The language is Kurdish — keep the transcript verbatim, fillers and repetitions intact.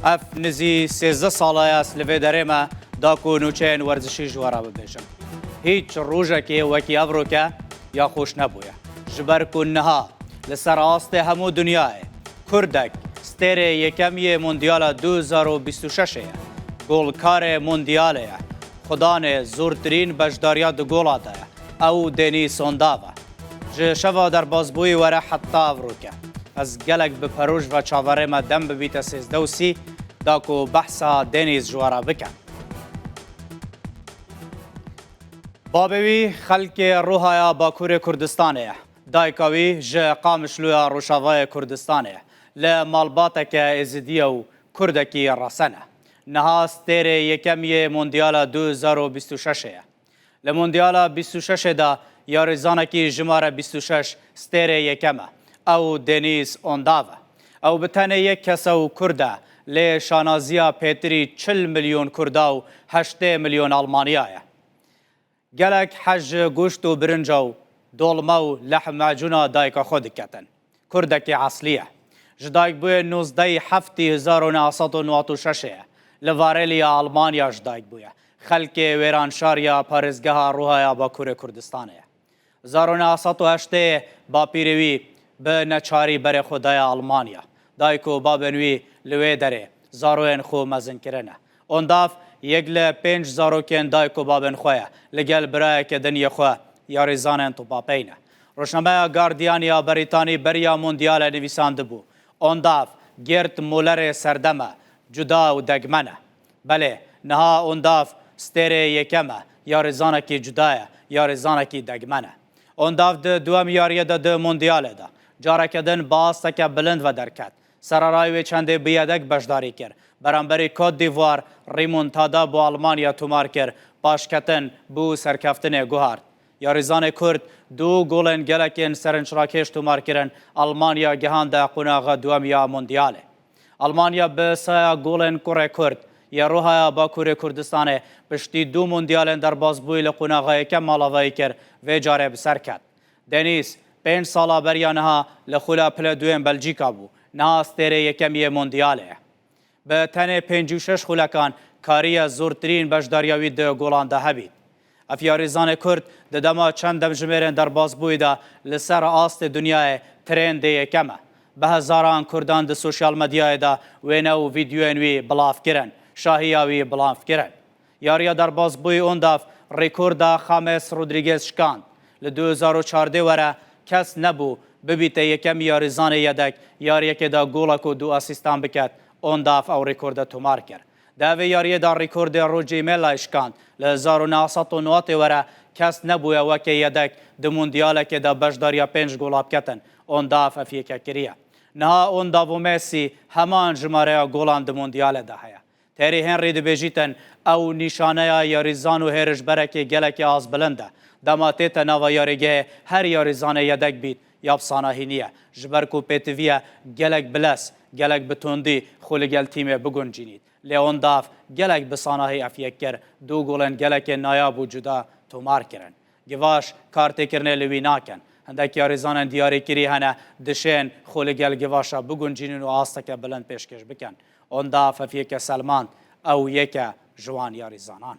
Ev nizî sêzdeh sala ye ez li vê derê me da ku nûçeyên werzişî ji we re bibêjim. Hîç rojekê wekî evroke ya xweş nebûye. Ji ber ku niha li ser astê hemû dinyayê Kurdek stêrê yekem yê Mondyala du hezar û bîst û şeş ye. Golkarê Mondyalê ye. Xudanê zortirîn beşdariya di gola de ye. Ew Denîz Ondav e. Ji şeva derbazbûyî were heta evroke. Ez gelek bi peroj ve çaverê me dem bibîte sêzdeh û sî da ku behsa Denîz ji we re bikim. Babê wî xelkê Rohaya Bakurê Kurdistanê ye. Dayika wî ji Qamişloya Rojavayê Kurdistanê ye. Li malbateke Êzidiye û Kurdekî resen e. Niha stêrê yekem yê Mondyala du hezar û bîst û şeş ye. Li Mondyala bîst û şeş de yarîzanekî jimare bîst û şeş stêrê yekem e. Ew Denîz Ondav e. Ew bi tenê yek kes e û Kurd e, lê şanaziya pêtirî çil milyon Kurda û heştê milyon Almaniya ye. Gelek hez ji goşt û birinca û dolma û lehm mecûna dayika xwe diketin. Kurdekî eslî ye. Ji dayikbûyê nozdehî heftî hezar û neh sed û newed û şeş ye. Li Varêlî ya Almanya ji dayik bûye. Xelkê wêranşar ya parêzgeha Rohaya Bakurê Kurdistanê ye. Hezar û neh sed û heştê bapîrê wî bi neçarî berê xwe daye Almanya. Dayik û babên wî li wê derê zaroyên xwe mezin kirine. Ondav yek li pênc zarokên dayik û babên xwe ye. Li gel birayeke din yê xwe yarîzanên topapey ne. Rojnameya Guardian ya Berîtanî beriya Mondyalê nivîsandibû, Ondav Gerd Mullerê serdem e, cuda û degmen e. Belê, niha Ondav stêrê yekem e, yarîzanekî cuda ye, yarîzanekî degmen e. Ondav di duem yariyê de di Mondyalê de careke din bi asteke bilind ve derket. Sererayê wê çendê bi yedek beşdarî kir. Beramberî Côte d'Ivoire, remontada bo Almanya tomar kir, paşketin bo serkeftinê guhart. Yarîzanê Kurd du golên gelekên serencrakêş tomar kirin, Almanya gihande qonaxa duem ya Mondyalê. Almanya bi saya golên kurê Kurd yê Rohaya Bakurê Kurdistanê piştî du Mondyalên derbazbûyî li qonaxa yekem malavayî kir, vê carê bi ser ket. Denîz pênc sala beriya niha li xula pile duyên Belcîka bû. Niha stêrê yekem yê Mondyalê ye. Bi tenê pêncî û şeş xulekan kariye zortirîn beşdariya wî di golan de hebît. Ev yarîzanê Kurd di dema çend demjimêrên derbazbûyî de li ser astê dinyayê trendê yekem e. Bi hezaran Kurdan di sosyal medyayê de wêne û vîdyoyên wî bilav kirin, şahiya wî bilav kirin. Yariya derbazbûyî Ondav rêkorda James Rodriguez şikand. Li du hezar û çardeh were kes nebû bibîte yekemî yarîzanê yedek yariyekê de golek û du asîstan biket, Ondav ew rêkorde tomar kir. Di vê yariyê de rêkordê Roger Milla şikand. Li hezar û neh sed û newedê were kes nebûye weke yedek di Mondyalekê de beşdariya pênc gola biketin. Ondav ev yeke kiriye. Niha Ondav û Messi heman jimareya golan di Mondyalê de heye. Terî Henry dibêjîtin, ew nîşaneya yarîzan û hêrişberekê gelekî azbilind e. Dema tête nava yarîgehê her yarîzanê yedek bît, ya bi sanahî niye. Ji ber ku pêtiviye gelek bi lez, gelek bi tundî xwe li gel tîmê biguncînît. Lê Ondav gelek bi sanahî ev yek kir, du golên gelekê nayab û cuda tomar kirin. Givaş kartêkirinê li wî nakin. Hindek yarîzanên diyarîkirî hene, dişên xwe li gel Givaşa biguncînin û asteke bilind pêşkêş bikin. Ondav ev yeke selmand, ew yeke ji wan yarîzanan.